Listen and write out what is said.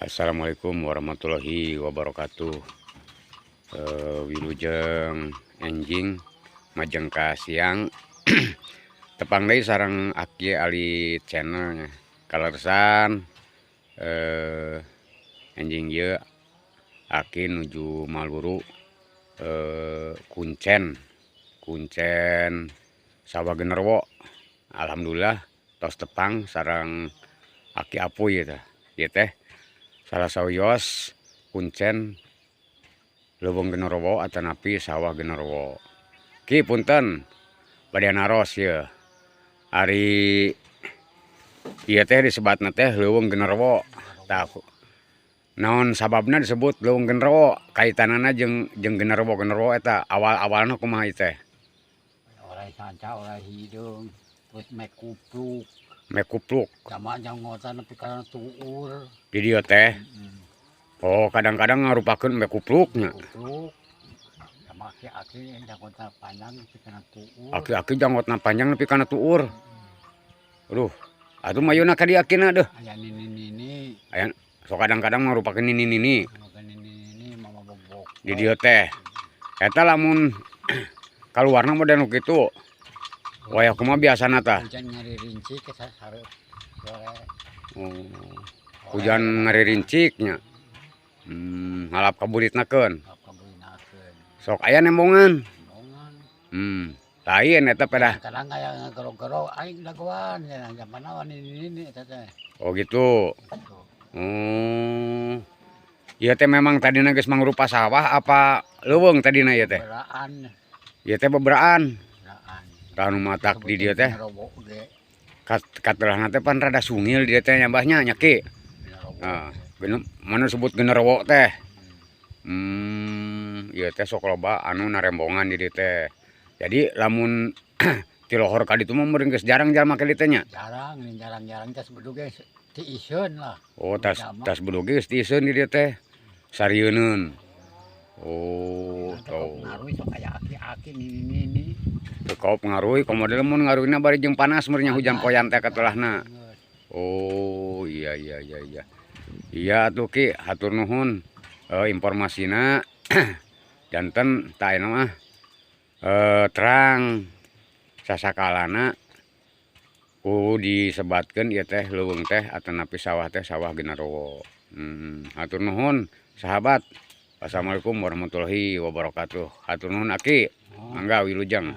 Assalamualaikum warahmatullahi wabarakatuh. Wilujeng enjing majeng ka siang, tepang deui sareng Aki Ali Channel. Kaleresan enjing ieu Aki nuju maluru kuncen, kuncen Sawah Genderuwo. Alhamdulillah tos tepang sareng Aki Apuy tah. Ieu teh salah sawios kuncen Leuweung Genderuwo atanapi Sawah Genderuwo. Ki, punten bade naros ieu. Ari ieu teh disebatna teh Leuweung Genderuwo. Tah, naon sababna disebut Leuweung Genderuwo? Kaitanana jeung jeung genderuwo genderuwo eta awal-awalna kumaha ieu teh? Oray sanca, oray hideung, terus mek kupluk. Mek kupluk. Sama janggotan nepi kana tuur. Di dieu teh. Oh, kadang-kadang ngarupakeun mek kupluk nya. Kupluk. Sama aki-aki janggotna panjang nepi kana tuur. Aki-aki janggotna panjang nepi kana tuur. Aduh, atuh mayuna ka dieu akina deuh. Aya nini-nini. Aya sok kadang-kadang ngarupakeun nini-nini. Ngarupakeun nini-nini mama bobok. Di dieu teh. Eta lamun kaluarna model nu kitu. Wayah kumaha biasana tah? Hujan ngaririncik ke sareup sore. Oh. Hujan ngaririncik nya. Ngalap kabulitnakeun. Ngalap kabulinakeun. Sok aya nembongan. Nembongan. Lain eta pedah. Kadang aya ngagero-gero aing dagoan cenah, zaman naon nini-nini eta teh. Oh, gitu. Gitu. Oh. Ieu teh memang tadina geus mangrupa sawah apa leuweung tadina ieu teh? Beberaan. Ieu teh beberaan. Beberaan. Tah, nu matak di dieu teh Genderuwo ge. Katelahna teh pan rada sungil di dieu teh nya, Bah, nya, nya Ki. Genderuwo. Nah, mana sebut genderuwo teh. Ieu teh sok loba anu narembongan di dieu teh. Jadi lamun ti lohor ka ditu mah meureun geus jarang jalma ka dieu teh nya. Jarang, jarang-jarang, tas bedug ge tiiseun lah. Oh, tas tas bedug ge geus tiiseun di dieu teh. Sarieuneun. Oh, tau. Ngaruh sok aya aki-aki, nini-nini. Teu kaop ngaruh, komo deui mun ngaruhna bari jeung panas meureun nya, hujan poyan teh katelahna. Oh, iya. Iya atuh Ki, hatur nuhun informasina, janten tah ayeuna mah terang sasakalana ku disebatkeun ieu teh leuweung teh atanapi sawah teh Sawah Genderuwo. Hatur nuhun, sahabat. Wassalamualaikum warahmatullahi wabarakatuh. Hatur nuhun, Aki. Mangga, wilujeng.